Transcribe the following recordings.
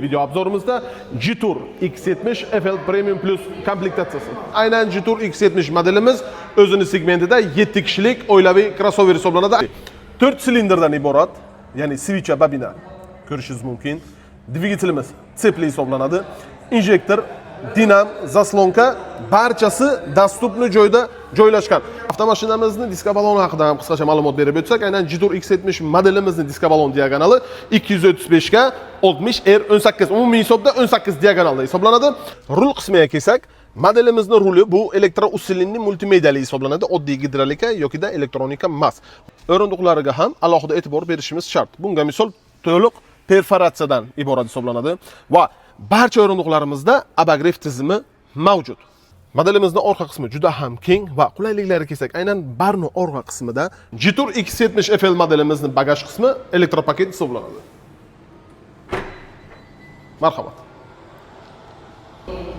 Video обзор imizda Jetour X70 FL Premium Plus komplektatsiyasi. Aynan Jetour X70 modelimiz o'zini segmentida 7 kishilik oilaviy crossover hisoblanadi. 4 silindrdan iborat, ya'ni свеча бобина ko'rishingiz mumkin. Dvigatelimiz цепь li hisoblanadi. Injektor, dinam, заслонка barchasi доступный joyda joylashgan. Avtomashinamizni diska baloni haqida ham qisqacha ma'lumot berib o'tsak, aynan Jetour X70 modelimizni diska balon diagonali 235 ga 60 R18, umumiy hisobda 18 diagonalda hisoblanadi. Rul qismiga kelsak, modelimizni ruli bu электроусиленный multimediali hisoblanadi, oddiy gidrolika yokida elektronika emas. O'rindiqlariga ham alohida e'tibor berishimiz shart. Bunga misol to'liq perforatsiyadan iborat hisoblanadi va barcha o'rindiqlarimizda обогрев tizimi mavjud. Modelimizni orqa qismi juda ham keng va qulayliklariga kelsak, aynan barni orqa qismida Jetour X70 FL modelimizni bagaj qismi elektropaket hisoblanadi. Marhamat.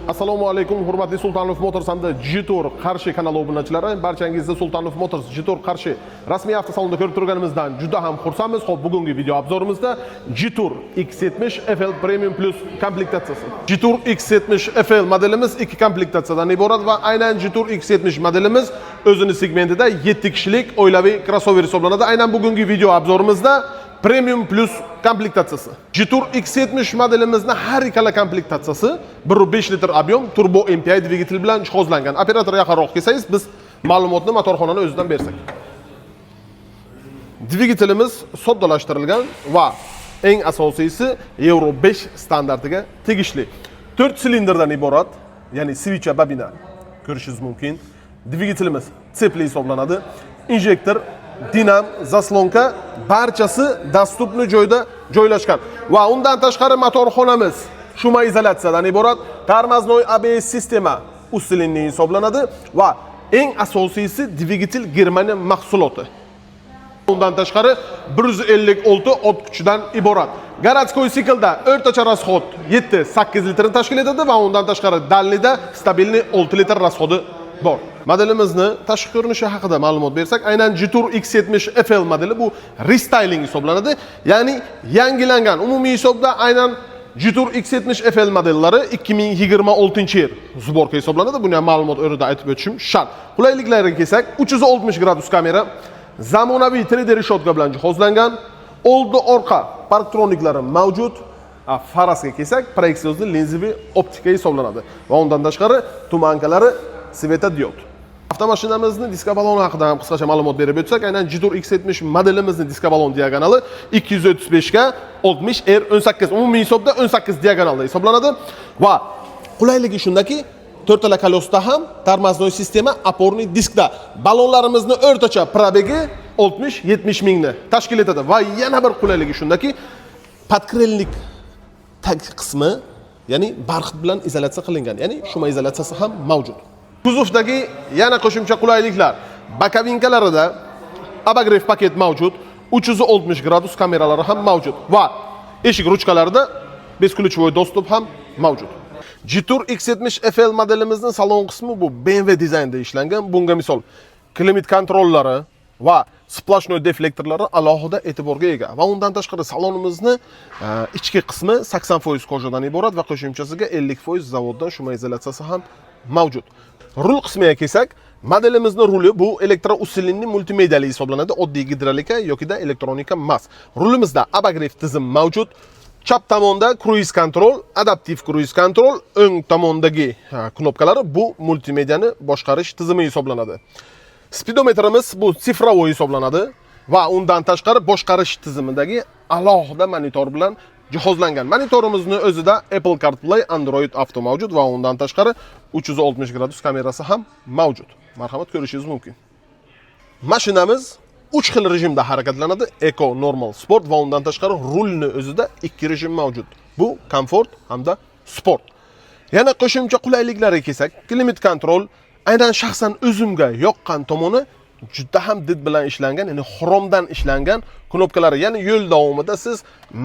Assalomu alaykum, hurmatli Sultanov Motors hamda Jetour Qarshi kanali obunachilari. Barchangizni Sultanov Motors Jetour Qarshi rasmiy avtosalonda ko'rib turganimizdan juda ham xursandmiz. Xo'p, bugungi video обзор imizda Jetour X70 FL Premium Plus komplektatsiyasi. Jetour X70 FL modelimiz ikki komplektatsiyadan iborat va aynan Jetour X70 modelimiz o'zini segmentida 7 kishilik oilaviy crossover hisoblanadi. Aynan bugungi video обзор imizda Premium Plus komplektatsiyasi. Jetour X70 modelimizni har ikkala komplektatsiyasi 1.5 litr объем turbo MPI dvigatel bilan jihozlangan. Operator, yaqinroq kelsangiz, biz ma'lumotni motorxonani o'zidan bersak. Dvigatelimiz soddalashtirilgan va eng asosiysi Euro 5 standartiga tegishli. 4 silindrdan iborat, ya'ni свеча бобина ko'rishingiz mumkin. Dvigatelimiz цепь li hisoblanadi. Injektor, dinam, заслонка barchasi доступный joyda joylashgan. Va undan tashqari motorxonamiz шумоизоляция dan iborat, тормозной ABS sistema усиленный hisoblanadi va eng asosiysi dvigatel Germaniya mahsuloti. Undan tashqari 156 ot kuchidan iborat. Городской siklda o'rtacha расход 7-8 litrni tashkil etadi va undan tashqari дальний da стабильный 6 litr расход i bor. Modelimizni tashqi ko'rinishi haqida ma'lumot bersak, aynan Jetour X70 FL modeli bu restyling hisoblanadi, ya'ni yangilangan. Umumiy hisobda aynan Jetour X70 FL modellari 2026-yil сборка hisoblanadi. Buni ham ma'lumot o'rnida aytib o'tishim shart. Qulayliklariga kelsak, 360 gradus kamera, zamonaviy 3D решётка bilan jihozlangan, oldi orqa parktroniklari mavjud. Фара siga kelsak, проекционный линзовый optika hisoblanadi va undan tashqari туманка lari светодиод. Avtomashinamizni diska baloni haqida ham qisqacha ma'lumot berib o'tsak, aynan Jetour X70 modelimizni diska balon diagonali 235 ga 60 R18, umumiy hisobda 18 diagonalda hisoblanadi va qulayligi shundaki, to'rttala колёс da ham тормозной sistema опорный diskda. Balonlarimizni o'rtacha пробег i 60-70 mingni tashkil etadi va yana bir qulayligi shundaki, подкрыльник tag qismi, ya'ni бархат bilan izolyatsiya qilingan, ya'ni шумоизоляция si ham mavjud. Kuzovdagi yana qo'shimcha qulayliklar: боковинка larida обогрев paket mavjud, 360 gradus kameralari ham mavjud va eshik ruchkalarida бесключевой доступ ham mavjud. Jetour X70 FL modelimizni salon qismi bu BMW dizaynda ishlangan. Bunga misol климат kontrollari va сплошной deflektorlari alohida e'tiborga ega. Va undan tashqari salonimizni ichki qismi 80% кожа dan iborat va qo'shimchasiga 50% zavoddan шумоизоляция si ham mavjud. Rul qismiga kelsak, modelimizni ruli bu электроусиленный multimediali hisoblanadi, oddiy gidrolika yokida elektronika emas. Rulimizda обогрев tizim mavjud. Chap tomonda круиз контроль, adaptiv круиз контроль, o'ng tomondagi knopkalari bu multimediani boshqarish tizimi hisoblanadi. Spidometrimiz bu цифровой hisoblanadi va undan tashqari boshqarish tizimidagi alohida monitor bilan jihozlangan. Monitorimizni o'zida Apple CarPlay, Android Auto mavjud va undan tashqari 360 gradus kamerasi ham mavjud. Marhamat, ko'rishingiz mumkin. Mashinamiz 3 xil rejimda harakatlanadi: Eco, Normal, Sport va undan tashqari rulni o'zida 2 rejim mavjud. Bu komfort hamda sport. Yana qo'shimcha qulayliklariga kelsak, климат контроль aynan shaxsan o'zimga yoqqan tomoni juda ham did bilan ishlangan, ya'ni xromdan ishlangan knopkalari, ya'ni yo'l davomida siz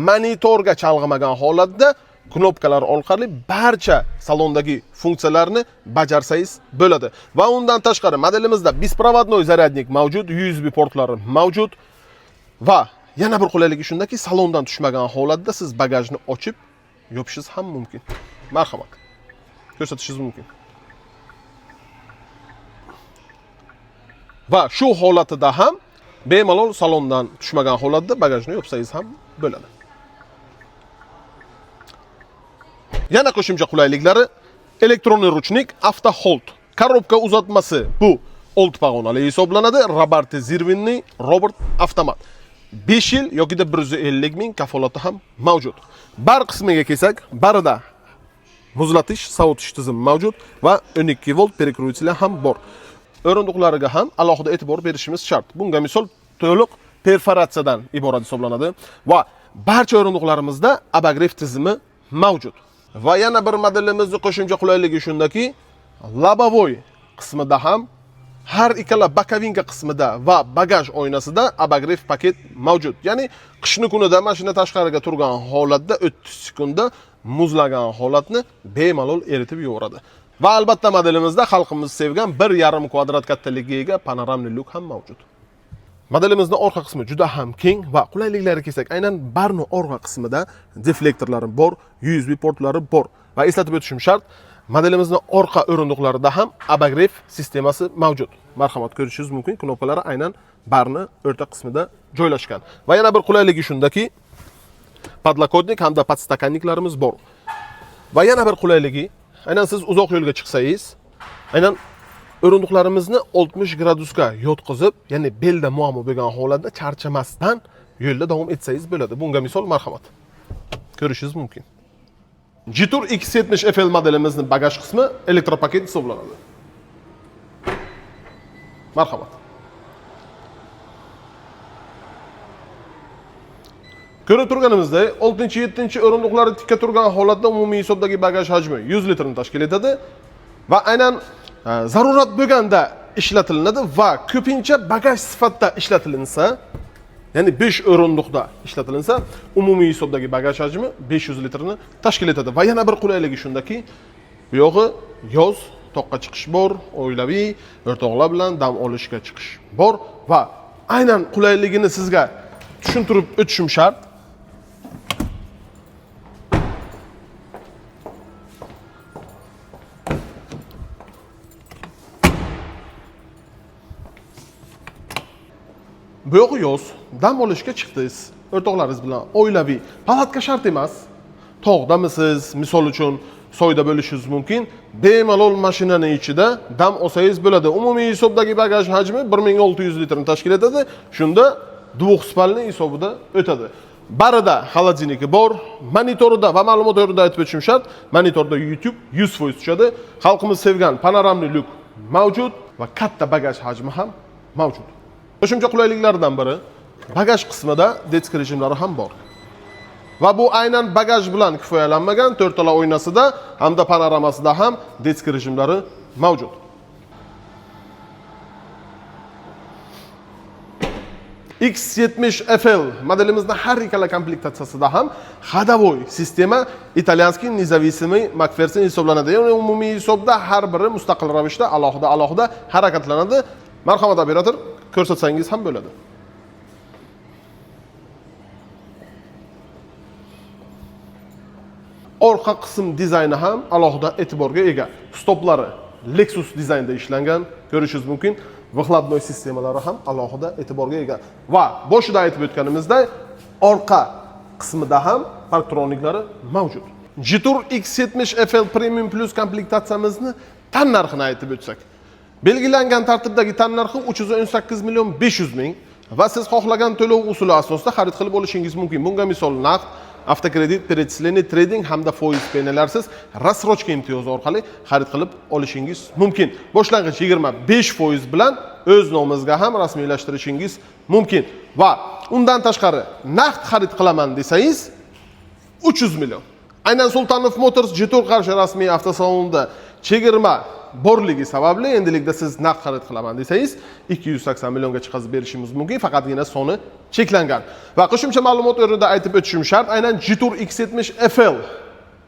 monitorga chalg'imagan holatda knopkalar orqali barcha salondagi funksiyalarni bajarsangiz bo'ladi. Va undan tashqari modelimizda беспроводной зарядник mavjud, USB portlari mavjud va yana bir qulayligi shundaki, salondan tushmagan holatda siz bagajni ochib yopishingiz ham mumkin. Marhamat. Ko'rsatishingiz mumkin. Va shu holatida ham bemalol salondan tushmagan holatda bagajni yopsangiz ham bo'ladi. Yana qo'shimcha qulayliklari elektronli ruchnik, avto hold, korobka uzatmasi bu 6 pog'onali hisoblanadi, robotizirovannıy robot avtomat. 5 yil yokida 150 ming kafolati ham mavjud. Bar qismiga kelsak, barida muzlatish, sovutish tizimi mavjud va 12 volt перекрытие ham bor. O'rindiqlariga ham alohida e'tibor berishimiz shart. Bunga misol to'liq perforatsiyadan iborat hisoblanadi va barcha o'rindiqlarimizda abagrev tizimi mavjud. Va yana bir modelimizning qo'shimcha qulayligi shundaki, лобовой qismida ham har ikkala bokovinka qismida va bagaj oynasida abagrev paket mavjud. Ya'ni qishni kunida mashina tashqariga turgan holatda 30 sekundda muzlagan holatni bemalol eritib yuboradi. Va albatta modelimizda xalqimiz sevgan 1,5 kvadrat kattaligiga ega panoramli lyuk ham mavjud. Modelimizning orqa qismi juda ham keng va qulayliklari kelsak, aynan barni orqa qismida deflektorlari bor, USB portlari bor. Va eslatib o'tishim shart, modelimizning orqa o'rindiqlarida ham abagrev sistemasi mavjud. Marhamat, ko'rishingiz mumkin, knopkalari aynan barni o'rta qismida joylashgan. Va yana bir qulayligi shundaki, podlokotnik hamda podstakanniklarimiz bor. Va yana bir qulayligi, aynan siz uzoq yo'lga chiqsangiz, aynan o'rindiqlarimizni 60 gradusga yotqizib, ya'ni belda muammo bo'lgan holatda charchamasdan yo'lda davom etsangiz bo'ladi. Bunga misol marhamat. Ko'rishingiz mumkin. Jetour X70 FL modelimizning bagaj qismi elektropaket hisoblanadi. Marhamat. Ko'rib turganimizdek, 6-7 o'rindiqlari tikka turgan holatda umumiy hisobdagi bagaj hajmi 100 litrni tashkil etadi va aynan zarurat bo'lganda ishlatilinadi va ko'pincha bagaj sifatida ishlatilinsa, ya'ni 5 o'rindiqda ishlatilinsa, umumiy hisobdagi bagaj hajmi 500 litrni tashkil etadi. Va yana bir qulayligi shundaki, bu yog'i yoz toqqa chiqish bor, oilaviy o'rtoqlar bilan dam olishga chiqish bor va aynan qulayligini sizga tushuntirib o'tishim shart. Bu yo'q yoz, dam olishga chiqdingiz o'rtoqlaringiz bilan, oilaviy, palatka shart emas. Tog'damisiz, misol uchun soyda bo'lishingiz mumkin. Bemalol mashinaning ichida dam olsangiz bo'ladi. Umumiy hisobdagi bagaj hajmi 1600 litrni tashkil etadi. Shunda двухспальный hisobida o'tadi. Barida холодильники bor, monitorida va ma'lumot o'rnida aytib o'tishim shart, monitorda YouTube 100% tushadi. Xalqimiz sevgan panoramli lyuk mavjud va katta bagaj hajmi ham mavjud. Qo'shimcha qulayliklardan biri, bagaj qismida detski rejimlari ham bor. Va bu aynan bagaj bilan kifoyalanmagan, to'rttala oynasida hamda panoramasida ham detski rejimlari mavjud. X70 FL modelimizning har ikkala komplektatsiyasida ham ходовой sistema italyanskiy независимый Macpherson hisoblanadi. Ya'ni umumiy hisobda har biri mustaqil ravishda alohida-alohida harakatlanadi. Marhamat operator, ko'rsatsangiz ham bo'ladi. Orqa qism dizayni ham alohida e'tiborga ega. Stoplari Lexus dizaynda ishlangan, ko'rishingiz mumkin. Выхлопной sistemalari ham alohida e'tiborga ega. Va boshida aytib o'tganimizdek, orqa qismida ham parktroniklari mavjud. Jetour X70 FL Premium Plus komplektatsiyamizni tan narxini aytib o'tsak. Belgilangan tartibdagi tan narxi 318 million 500 ming va siz xohlagan to'lov usuli asosida xarid qilib olishingiz mumkin. Bunga misol naqd, avtokredit, перечисление, trading hamda foiz penalarsiz рассрочка imtiyozi orqali xarid qilib olishingiz mumkin. Boshlang'ich 25% bilan o'z nomingizga ham rasmiylashtirishingiz mumkin. Va undan tashqari naqd xarid qilaman desangiz 300 million. Aynan Sultanov Motors Jetour Qarshi rasmiy avtosalonida chegirma borligi sababli endilikda siz naqd xarid qilaman desangiz 280 millionga chiqazib berishimiz mumkin, faqatgina soni cheklangan. Va qo'shimcha ma'lumot o'rnida aytib o'tishim shart, aynan Jetour X70 FL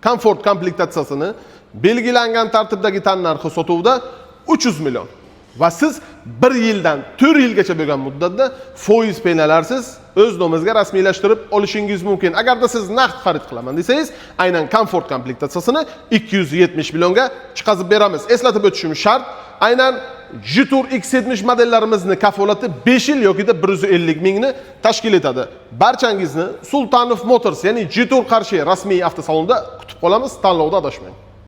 Comfort komplektatsiyasini belgilangan tartibdagi tan narxi sotuvda 300 million. Va siz 1 yildan 4 yilgacha bo'lgan muddatda foiz penalarsiz o'z nomingizga rasmiylashtirib olishingiz mumkin. Agarda siz naqd xarid qilaman desangiz, aynan komfort komplektatsiyasini 270 millionga chiqazib beramiz. Eslatib o'tishim shart, aynan Jetour X70 modellarimizni kafolati 5 yil yoki 150 mingni tashkil etadi. Barchangizni Sultanov Motors, ya'ni Jetour Qarshi rasmiy avtosalonda kutib qolamiz. Tanlovda adashmang.